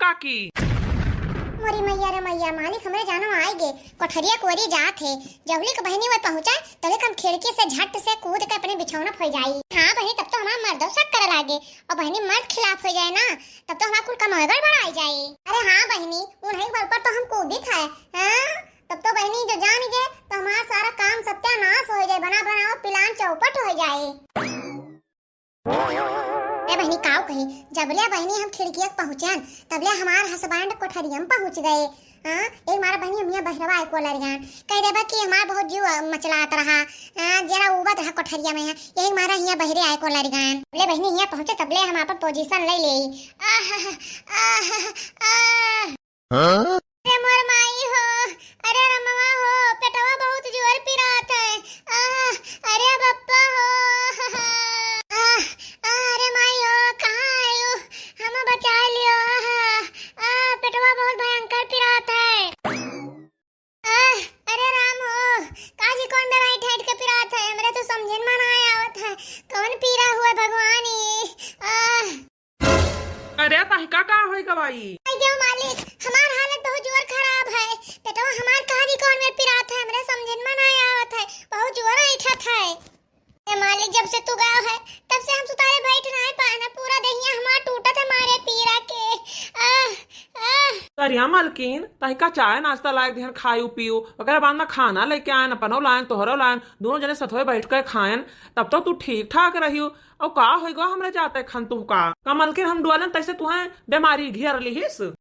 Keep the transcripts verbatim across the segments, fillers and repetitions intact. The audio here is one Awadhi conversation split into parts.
काकी। मोरी मैया रे मैया, मालिक हमरे जानो आए गे, कोठरिया कोरी जात है। जबलिक बहिनी वह पहुँचे, तबलिक हम खिड़की से झट से कूद के अपने बिछौना फै जाई। हाँ बहिनी, तब तो हमार मर्दो शक करे लागे, और बहिनी मर्द खिलाफ हो जाए ना, तब तो हमार कुल कमाई गड़बड़ाई जाई। अरे हाँ बहिनी, उन्हीं के बल पर तो हम कूदित है। हाँ, तब तो बहिनी जो जान गे, तो हमार सारा काम सत्यानाश हो जाए, बना बनावा पिलान चौपट हो जाए। ए बहिनी, काऊ कही, जबले बहिनी हम खिड़किया के पहुँचन, तबले हमार husband कोठरिया में पहुँच गए। हाँ, एक मारा बहिनी हम यहाँ बहिरवा आए को लरियान, कह देबा कि हमार बहुत जीव मचलात रहा, हाँ, जरा उबत रहा कोठरिया में है, यही मारा यहाँ बहिरे आए को लरियान। तबले बहिनी यहाँ पहुँचे, तबले हम आपन position ले ले। आह, आह, आह। हाँ? अरे मोर माई हो, अरे रमवा हो, पेटवा बहुत जोर पिरात है। आह, अरे बप्पा हो, आह, आह, अरे माई हो, कहाँ आयु? हम बचा लियो। आह, आह, पेटवा बहुत भयंकर पिरात है। आह, अरे राम हो, काजी कौन दवाई ठैठ के पिरात है? हमरे तो समझे में ना आवत है, कौन पीरा हुआ भगवान ई? आह। अरे तहिका का होई गवाई? आई देव मालिक, हमार हालत बहुत जोर खराब है। पेटवा हमार कहाँ जी कौन में पिरात है, हमरे समझे में ना आवत है, बहुत जोर ऐठत है। ए मालिक, जब से तू गया है, तब से हम सुतारे बैठ नहीं पाए ना, पूरा देहिया हमार टूटत है मारे पीरा के। आह, आह। करिया मलकिन, तहिका चाय नाश्ता लायक दिहन, खायू पीयू, ओकरे बाद में खाना लेके आयन, अपनो लायन, तोहरो लायन, दोनों जने सथवे बैठ के खायन, तब तो तू ठीक ठाक रहियो। और का होई गो हमरे जाते खन तू का? का मलकिन हम डुअलन तैसे तुहें बीमारी घेर लिहिस? ओए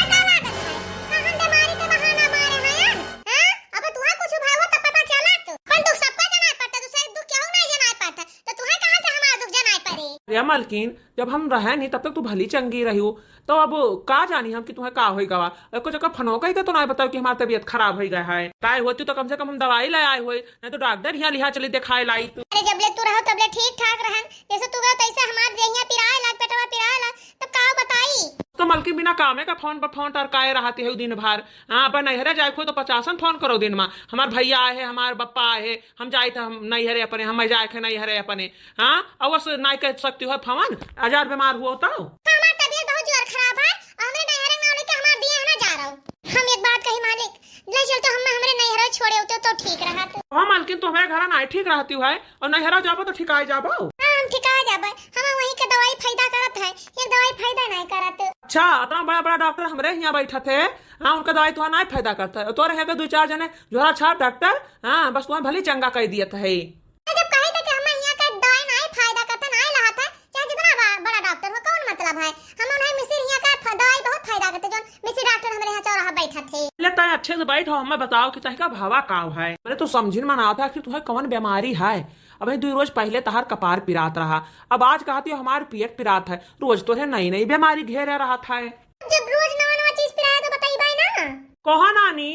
का लागत है? का हम बीमारी के बहाना मारे हैं? हाँ? अब तुहें कुछ भावो तो पता चलत। अपन दुख सबका जनाए पड़ता, दूसरे दुख केहू नहीं जनाए पड़ता। तो तुहें कहाँ से हमार दुख जनाए पड़े? या मलकिन, जब हम रहे नहीं तब तक तू भली चंगी रहियो, तो अब का जानी हम कि तुहें का होई गवा। एको जगह फोनो कई के तो ना बताओ कि हमार तबीयत खराब होई गया है। काय होती तो कम से कम हम दवाई ले आए होई, नहीं तो डॉक्टर यहाँ लिहा चली दिखाए लाई तू। अरे जबले तू रहो तबले ठीक ठाक रहन, जैसे तू गयो तैसे हमार देहिया पिराए लाग, पेटवा पिराए लाग, तब का बताई? तो मलकिन बिना कामे का फोन पर फोन टरकाए रहती है दिन भर। हाँ, अपन नैहरे जाए को तो पचासन फोन करो दिन में, हमार भैया आए है, हमार बप्पा आए है, हम जाए थे, हम नैहरे अपने, हम जाए थे नैहरे अपने। हाँ, और वो नाई कह सकती हो फोन, हजार बीमार हुआ तो। हमार तबीयत बहुत जोर खराब है, और हमरे नैहरे ना लेके हमार दिए है ना जा रहा हूँ। हम एक बात कही मालिक, ले चलते हम हमरे नैहरे छोड़े होते तो ठीक रहत। हाँ मालकिन, तो हमारे घर ना ठीक रहती है, और नैहरा जाबो तो ठिकाए जाबो। हाँ, हम ठिकाए जाबे। हमें वहीं के दवाई फायदा करत है, ये दवाई फायदा नहीं करत। अच्छा, इतना बड़ा बड़ा डॉक्टर हमरे यहाँ बैठा थे, हाँ, उनका दवाई तुहार नहीं फायदा करता है। तोरे यहाँ के दो चार जने झोरा छाप डॉक्टर, हाँ, बस तुहार भली चंगा कर दियत है। तो जब कहे थे कि हमें यहाँ का दवाई नहीं फायदा करता, नहीं लहा था, चाहे जितना बा-, बड़ा डॉक्टर हो, कौन मतलब है? हम उन्हें मिसिर यहाँ का फ-, दवाई बहुत फायदा करते, जो मिसिर डॉक्टर हमारे यहाँ चौराहा बैठा थे। ले तय अच्छे से बैठ हो, हमें बताओ कि तहिका भावा का है? मैंने तो समझिन में ना आवत है, आखिर तुहे कौन बीमारी है? अबे दो रोज पहले तहार कपार पिरात रहा, अब आज कहती हो हमार पेट पिरात है। रोज तोहे नई नई बीमारी घेरे रहत है। जब रोज नवा नवा चीज पिराए तो बताइबे ना। कहो नानी,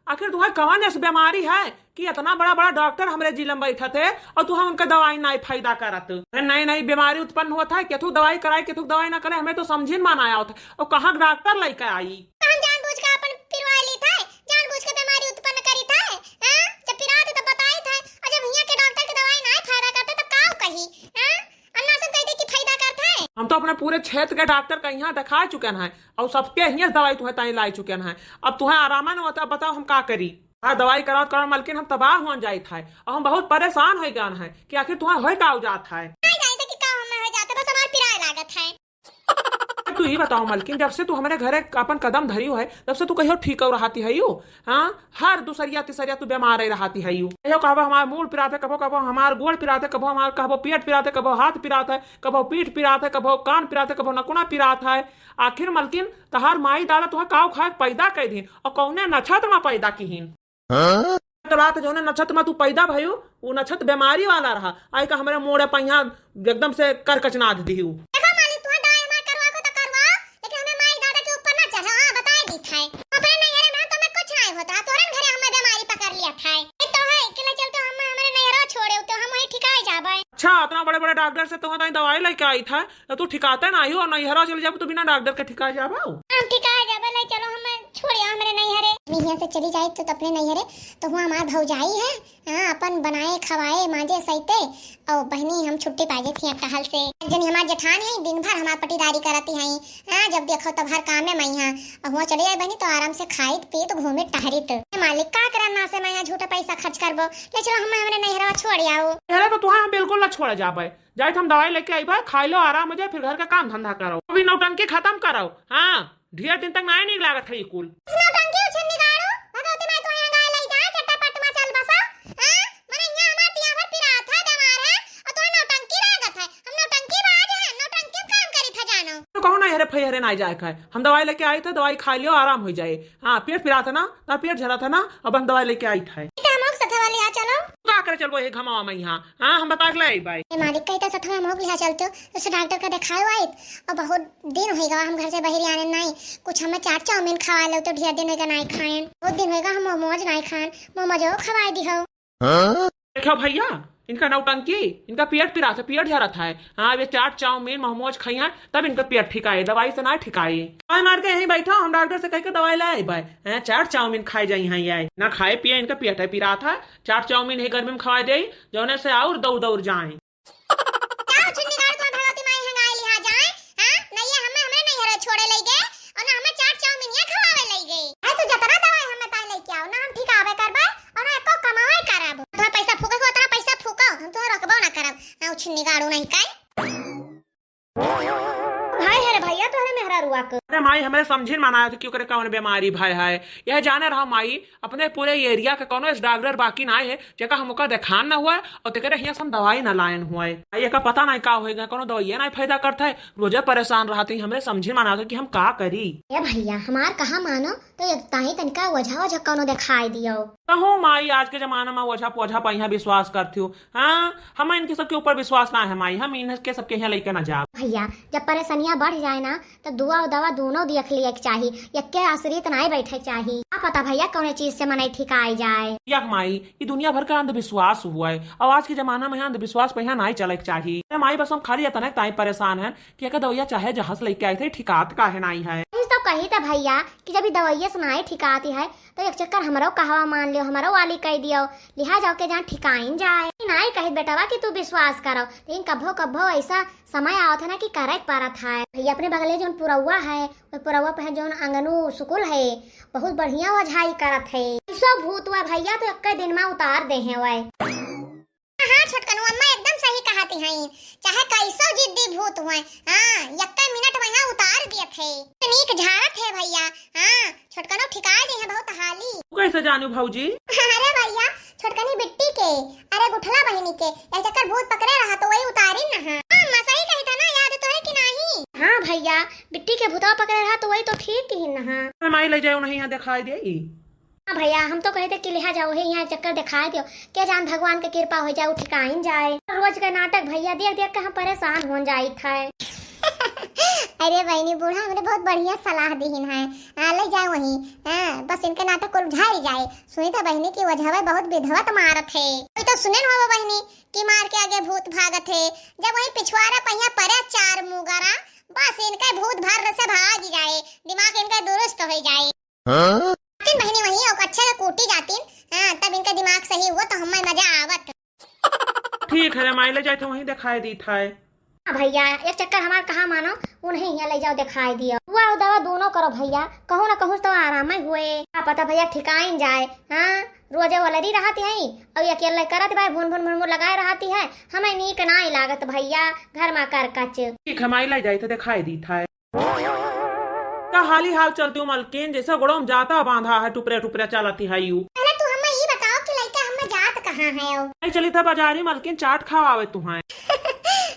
आखिर तुहे कवन ऐसी बीमारी है कि इतना बड़ा बड़ा डॉक्टर हमरे जिला में बैठा थे और तुहे उनका दवाई नहीं फायदा करत? अरे नई नई बीमारी उत्पन्न होत है, केथू दवाई कराए, केथू दवाई ना करे, हमें तो समझिन में ना आवत है। और कहाँ डॉक्टर लेके आई? हम जानबूझ के अपन पिरवाई ली थे, जानबूझ के बीमारी उत्पन्न करी थे, हैं? जब पिरात है तब बताई थे, और जब हियाँ के डॉक्टर के दवाई नहीं फायदा करते तब का कही, हैं? अन्ना सब कह दे कि फायदा करत है। हम तो अपने पूरे क्षेत्र के डॉक्टर का यहाँ दिखा चुके हैं और सबके यहाँ दवाई तुहे ताई लाई चुके हैं। अब तुहे आराम न होता, अब बताओ हम का करी? हाँ, दवाई कराओ कराओ मलकिन, हम तबाह हुआ जाइत है और हम बहुत परेशान हो गए हैं कि आखिर तुहे होए का जात है। नहीं जाइत है कि का हमें हो जात है, बस हमार पिराए लागत है। तू ही बताओ मलकिन, जब से तू हमारे घरे अपन कदम धरी है तब से तू कहियो ठीक रहती है यू? हाँ, हर दूसरिया तीसरिया तू बीमार ही रहती है यू। कहियो कहबो हमार मूड़ पिरात है, कबो कबो हमार गोड़ पिरात है, कबो हमार कहबो पेट पिरात है, कबो हाथ पिरात है, कबो पीठ पिरात है, कबो कान पिरात है, कबो नकुना पिरात है। आखिर मलकिन तहार माई दादा तुहे काव खाए पैदा कर दीन और कौने नक्षत्र में पैदा किहीन? हाँ? तो रात जौने नक्षत्र में तू पैदा भयू, वो नक्षत्र बीमारी वाला रहा। आई का हमरे मोड़े पहिया एकदम से करकचनाद दिहू। देखो मालिक, तुहे दवाई हमार करवा को तो करवाओ, लेकिन हमें माई दादा के ऊपर ना चढ़ो, हाँ, बताए दी था। अपने नैहरे में तो हमें कुछ नहीं होता, तोरन घरे हमें बीमारी पकड़ लिया था। ये तो है कि ले चल तो हम हमारे नैहरा छोड़े, तो हम वहीं ठिकाए जाबे। अच्छा, इतना बड़े बड़े डॉक्टर से तुहे ताई दवाई लेके आई था, तो तू ठिकाते ना हो, नैहरा चल जाबू तो बिना डॉक्टर के ठिकाए जाबू? हम ठिका जाबे, ले चलो, हम छोड़ आओ हमरे नैहरे। नहीं, यहाँ से चली जाए तो, तो अपने नैहरे, तो हुआ हमार भौजाई है, हाँ, अपन बनाए, खवाए, मांजे, सैते, और बहनी हम छुट्टी पाजे थी टहल से। जनी हमार जेठान है, दिन भर हमार पटीदारी करती हैं, हाँ, जब देखो तब हर काम में मैं यहाँ, और हुआ चली जाए बहनी तो आराम से खाइत, पीत, घूमित, टहरित। ए मालिक, का करन ना से मैं यहाँ झूठा पैसा खर्च करबो, ले चलो हम हमरे नैहरवा छोड़ आओ। अरे तो तुहां हम बिल्कुल ना छोड़ जाबे, जाइत हम दवाई लेके आइबे, खाई लो, आराम हो जाए, फिर घर का काम धंधा करो, अभी नौटंकी खत्म करो। हाँ, ढेर दिन तक नाय नीक लागत है ई कुल। नौटंकी उछिन निकालो, भगवती माई तो यहाँ गाय लई जाए, चट्टा पट मा चल बसा। हाँ, मने यहाँ हमार दिया भर पिरात है, बीमार है, और तो नौटंकी लागत है। हम नौटंकी बाज है, नौटंकी काम करी था जानो। तो कहो ना, हरे फई हरे नाय जाए खाए, हम दवाई लेके आई था, दवाई खा लियो, आराम हो जाए। हाँ, पेट पिरात है ना, ना पेट झरत है ना, अब हम दवाई लेके आई था। तो हम लोग सथवा लिहा चलो। का करे चलबो ये घमावा में यहाँ? हाँ, हम बता के ले आई बाई। ए मालिक, कही तो सथवा हम लोग लिहा चलते हो, तो डॉक्टर का दिखाए आइत, और बहुत दिन होइगा हम घर से बहिरी आने नाई, कुछ हमें चाट चाउमीन खवा लो तो ढेर दिन होइगा नाई खाएन, बहुत दिन होइगा हम मोमोज नाई खाएन, मोमोजो खवाए दिहो। देखो भैया, इनका नौटंकी, इनका पेट पिरात है, पेट झरत है। हाँ, ये चाट चाउमीन मोमोज खाई हैं, तब इनका पेट ठिकाए, दवाई से ना ठिकाए। दवाई मार के यहीं बैठो, हम डॉक्टर से कह के दवाई ले आई बाई। हैं, चाट चाउमीन खाए जाई हैं ये, ना खाए पिए, इनका पेट है पिरात है, चाट चाउमीन है गर्मी में खवाए दे, जौने से और दौड़ दौड़ जाए। का उछिन निकाल तुम्हार भगवती माई हंगाए लिहा जाए, हाँ? नहीं ये हमें, हमरे नहीं हरे छोड़े लई गए, और ना हमें चाट चाउमीन ये खवावे लई गए। अरे तू जतना दवाई हमें ताई लेके आओ, ना हम ठिकावे करबे, और ना एको कमावे करब। तुम्हार पैसा फूके को उतना पैसा फूको, हम तुम्हें रखबो ना करब, ना उछिन निकालू नहीं काई। भाई है रे भैया, तोहरे मेहरारुआ के। अरे माई, हमरे समझिन माना है तो क्यों करे कौन बीमारी भाई है? यह जाने रहो माई, अपने पूरे एरिया के कोनो डॉक्टर बाकी ना है, जेका हमका देखान ना हुआ है और तेकरे हियां से हम दवाई ना लायन हुआ है। आ, एका पता नहीं का होएगा, कोनो दवाइया नहीं फायदा करता है, रोजे परेशान रहते हैं। हमरे समझिन माना तो कि हम का करी। ए भैया, हमार कहा मानो तो एक ताई तनिका ओझा ओझा कोनो देखाई दियो। कहो माई, आज के जमाना में ओझा पोझा पर यहाँ विश्वास करती हो? हाँ, हम इनके सबके ऊपर विश्वास ना है माई, हम इनके सबके यहाँ लेके ना जाब। भैया, जब परेशानियां बढ़ जाए ना, तो दुआ और दवा दोनों देख लिए के चाही, यक्के आश्रित नाय बैठे के चाही। का पता भैया कौने चीज से मनई ठिकाई जाए। यक माई, ई दुनिया भर का अंधविश्वास हुआ है। अब आज के जमाना में अंधविश्वास पे यहाँ नाय चले के चाही। अरे माई, बस हम खाली इतने ताई परेशान हैं कि एक दवाइया चाहे जहाँ से लेके आए थे, ठिकात काहे नाय है। इस तो कही था भैया कि जब ई दवाइया से नाय ठिकाती है, तो एक चक्कर हमरो कहवा मान लियो, हमरो वाली कह दियो, लिहा जाओ के जहाँ ठिकाइन जाए। नाय कहित बेटवा कि तू विश्वास करो, लेकिन कभो कभो ऐसा समय आवत है ना कि करे के परत है। भैया, अपने बगले जौन पुरौआ है, वो पुरौआ पे है जौन अंगनू सुकुल है, बहुत बढ़िया ओझाई करत है। ऐसो भूत हुआ भैया तो एक दिन में उतार दे हैं वह। हाँ छोटकनू, अम्मा एकदम सही कहती हैं, चाहे कैसो जिद्दी भूत हुए, हाँ, यक्के मिनट में यहाँ उतार दिए थे। नीक झाड़त है भैया, हाँ, छोटकनू ठिकाए जी हैं बहुत हाली। तू कैसे जानू भौजी? अरे भैया, छोटकनी बिट्टी के, अरे गुठला बहिनी के, यह चक्कर भूत पकड़े रहा तो वही उतारी न हा। हाँ, अम्मा सही कही था ना, याद तो है कि नहीं? हाँ भैया, बिट्टी के भूतवा पकड़े रहा तो वही तो ठीक ही न हा। अरे माई, ले जाओ नहीं, यहाँ दिखाई दे। हाँ भैया, हम तो कहे थे कि लिहा जाओ है, यहाँ चक्कर दिखाई दियो, क्या जान भगवान के कृपा हो जाए, ठिकाइन जाए। रोज का नाटक भैया देख देख के हम परेशान हो जाई था। अरे बहनी, बूढ़ा हमरे बहुत बढ़िया सलाह दीहिन है। हाँ, ले जाए वहीं। हाँ, बस इनके नाटक कुल झारी जाए। सुनी था बहनी कि ओझवे बहुत विधवत मारत है। कोई तो सुने न हो बहनी कि मार के आगे भूत भागत है। जब वही पिछवाड़ा पहिया परे चार मुगरा, बस इनके भूत भर से भाग जाए, दिमाग इनके दुरुस्त हो जाए। हाँ? लेकिन बहनी वही और अच्छे से कूटी जाती, हाँ, तब इनका दिमाग सही हुआ तो हमें मजा आवत। ठीक है रे माई, ले जाए तो वहीं दिखाई दी था। हाँ भैया, एक चक्कर हमार कहा मानो, उन्हें यहाँ ले जाओ, दिखाई दियो। दुआ और दवा दोनों करो भैया, कहूँ ना कहूँ तो आराम ही हुए। का पता भैया ठिकाइन जाए। हाँ, रोजे वलरी रहती है और अकेले करत भाई भुन भुन भुन भुन लगाए रहती है, हमें नीक नाई लागत भैया, घर में करकच। ठीक है माई, ले जाए तो दिखाई दी था। का हाली हाल चलती हूँ मलकिन, जैसे गोड़ों में जाता बांधा है, टुपरे टुपरे चलती है यू। पहले तू हमें ये बताओ कि लइका हमें जात कहाँ है? नहीं चली था बाजारी मलकिन, चाट खवावे तू है।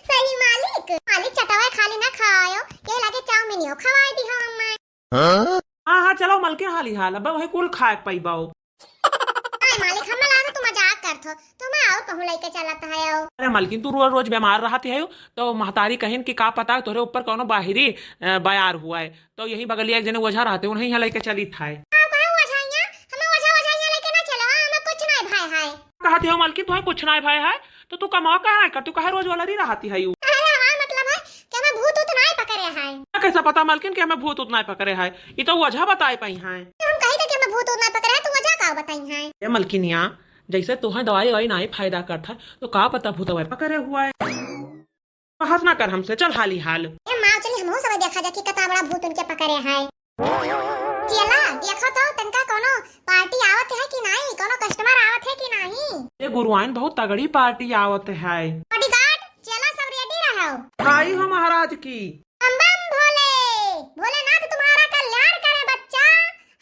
सही मालिक, मालिक चटवा खाली ना खायो, ये लगे चाउमीन यो खवाए दी हो हमें। हाँ? हाँ हाँ, चलो मलकिन, हाली हाल अब वही कुल खाए के पइबाओ। अरे मालिक, हमें लागे तू मजाक करत हो, तुम्हें और कहूँ लेके चलत है हो। अरे मलकिन, तू रोज रोज बीमार रहती है, तो महतारी कहिन कि का पता तोरे ऊपर कौनो बाहरी, अ, बयार हुआ है, तो यही बगलिया एक जने ओझा रहते, उन्हें यहाँ लेके चली था। हाँ, कहाँ ओझाइया? हमें ओझा, ओझाइया लेके ना चलो, हाँ, हमें कुछ नहीं भय है। कहती हो मलकिन, तुम्हें कुछ नहीं भय है, तो तू कमाओ कहाँ है कर, तू कहे रोज वाला नहीं रहती है यू? अरे हाँ, मतलब है कि हमें भूत उत नहीं पकड़े है। कैसा पता मलकिन कि हमें भूत उत नाहीं पकड़े है, ई तो ओझा बताए पाई हैं। हम कही थे कि हमें भूत उत नाहीं पकड़े है, तू ओझा का बताई हैं? ए मलकिनिया, जैसे तोहे दवाई ववाई नाहीं फायदा करत है, तो का पता भूत ववाई पकड़े हुआ है। बहस ना कर हमसे, चल हाली हाल। ए माँ, चली हमहू सब देखा जा कि कतना बड़ा भूत उनके पकड़े है। चला, देखो तो, तनका कोनो पार्टी आवत है कि नाहीं, कोनो कस्टमर आवत है कि नाहीं? ए गुरुआइन, बहुत तगड़ी पार्टी आवत है। बॉडीगार्ड, चला सब रेडी रहो। आई हो महाराज की। बम बम भोले, भोलेनाथ तुम्हारा कल्याण करे बच्चा।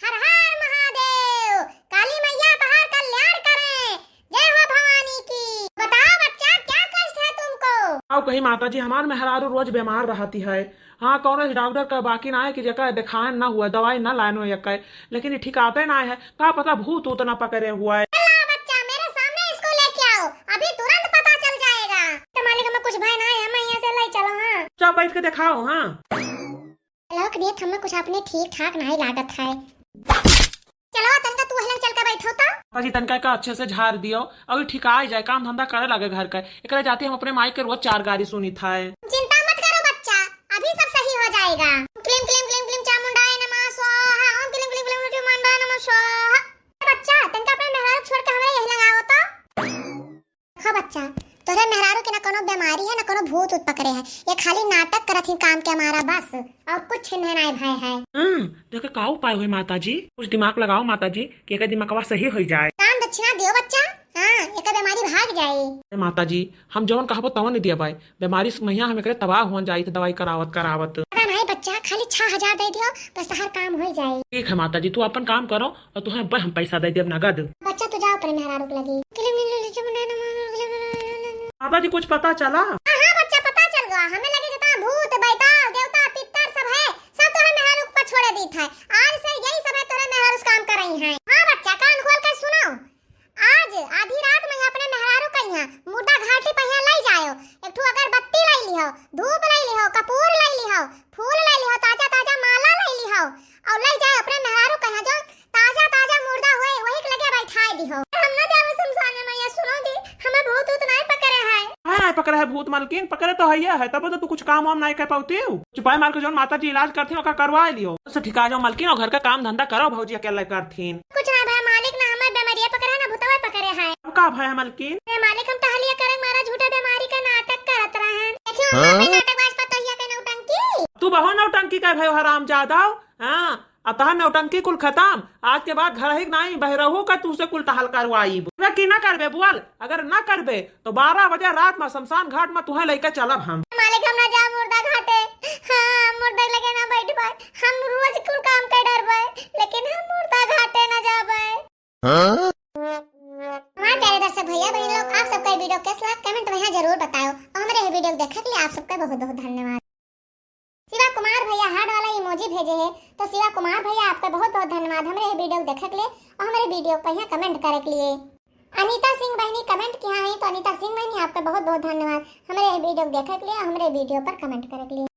हर हर महादेव, काली मैया तहार कल्याण करे। जय हो भवानी की। बताओ बच्चा, क्या कष्ट है तुमको? आओ कही माता जी, हमार मेहरारू रोज बीमार रहती है। हाँ, कौनो डॉक्टर का बाकी ना है कि जेका दिखाए ना हुआ, दवाई ना लाए हुए यक्का, लेकिन ये ठिकाते ना है, का पता भूत उत ना पकड़े हुआ है। चला बच्चा, मेरे सामने इसको लेके आओ, अभी तुरंत पता चल जाएगा। तो मालिक, हमें कुछ भय ना है, हमें यहाँ से ले चलो। हाँ, चुप बैठ के दिखाओ। हाँ। लौक देख, हमें कुछ अपने ठीक ठाक नाहीं लागत है। चलो, तनका तू हलन चल के बैठो तो। माता जी, तनका का अच्छे से झाड़ दियो, अउर ठिकाए जाए, काम धंधा करे लागे घर का। एकरे जाते हम अपने माई के रोज चार गारी सुनित है। चिंता मत करो बच्चा, अभी सब सही हो जाएगा। क्लीम क्लीम क्लीम क्लीम चामुंडाय नमः स्वाहा, ओम क्लीम क्लीम क्लीम क्लीम चामुंडाय नमः स्वाहा। बच्चा, तनका अपने मेहरारू छोड़ के हमरे यही लंग आओ तो। देखो बच्चा, तोहरे मेहरारू के ना कोनो बीमारी है, ना कोनो भूत उत पकड़े है। ये खाली नाटक करत ही काम के मारा बस, और कुछ नहीं नाय भय है। हम्म, तो एकर का उपाय होई माता जी? कुछ दिमाग लगाओ माता जी, कि एकर दिमागवा सही होई जाए। दान दक्षिणा दियो बच्चा, हाँ, एकर बीमारी भाग जाए। अरे माता जी, हम जवन कहबो तवन नहीं दिया भाई, बीमारी से महिया हम एकरे तबाह होन जाई थे दवाई करावत करावत। पता नहीं बच्चा, खाली छह हजार दे दियो, बस हर काम हो जाए। ठीक है माता जी, तू अपन काम करो, और तुहें ब-, हम पैसा दे देब नगद। बच्चा, तू जाओ अपने मेहरारू के लगे। माता जी, कुछ पता चला? हाँ, हाँ, बच्चा, पता चल गया। हमें लगे जितना भूत, बैताल, देवता, पित्तर सब है, सब तोहरे मेहरारू के ऊपर छोड़े दीत है। आज से यही सब है तोहरे मेहरारू से काम कर रही हैं। हाँ बच्चा, कान खोल के सुनो। आज आधी रात में अपने मेहरारू कहिया मुर्दा घाटी पहिया लई जायो, एक ठो अगरबत्ती लई लिहो, धूप लई लिहो, कपूर लई लिहो, फूल लई लिहो, ताजा ताजा माला लई लिहो, और लई जाए अपने मेहरारू कहिया जो ताजा ताजा मुर्दा होए वही के लगे बैठाए दिहो। हम ना जावे शमशान में, ये सुनो जी, हमें भूत उत नहीं पकड़े है। हाँ, नहीं पकड़े है भूत मलकिन, पकड़े तो है, है तब तो तू कुछ काम वाम नहीं कर पाती हो। चुपाई मार के जौन माता जी इलाज करथिन ओका करवा लियो। उससे ठिका जाओ मलकिन, और घर का काम धंधा करो, भौजी अकेले करथिन। कुछ ना भय मालिक, ना हमें बीमारियां पकड़े है, ना भूतवा पकड़े है। अब का भय है मलकिन? अरे मालिक, हम टहलिया करे मारा झूठा बीमारी का नाटक करत रहन। देखियो, हाँ? हमें नाटकबाज पतोहिया के नौटंकी। तू बहुत नौटंकी का भयो हरामजादा। हाँ, अब तहार नौटंकी कुल खतम। आज के बाद घर ही नहीं, बहरहू का तू से कुल टहल करवाई। करबे कि ना करबे बोल? अगर ना करबे तो बारह बजे रात में शमशान घाट में तुहे लेके चलब हम। मालिक, हम ना जाब मुर्दा घाटे। हाँ, मुर्दा लगे ना बैठबे। हम रोज कुल काम के डरबे, लेकिन हम मुर्दा घाटे ना जाबे। हाँ? हमारे प्यारे दर्शक भैया बहन लोग, आप सबका ये वीडियो कैसा लगा, कमेंट में यहाँ जरूर बताओ। और हमारे ये वीडियो देखे के लिए आप सबका बहुत बहुत धन्यवाद। शिवा कुमार भैया हार्ट वाला इमोजी भेजे है, तो शिवा कुमार भैया आपका बहुत बहुत धन्यवाद हमारे ये वीडियो देखे के लिए और हमारे वीडियो पर यहाँ कमेंट करे के लिए। अनीता सिंह बहनी कमेंट किया है, तो अनीता सिंह बहनी आपका बहुत बहुत धन्यवाद हमारे ये वीडियो देखे के लिए, हमारे वीडियो पर कमेंट करे के लिए।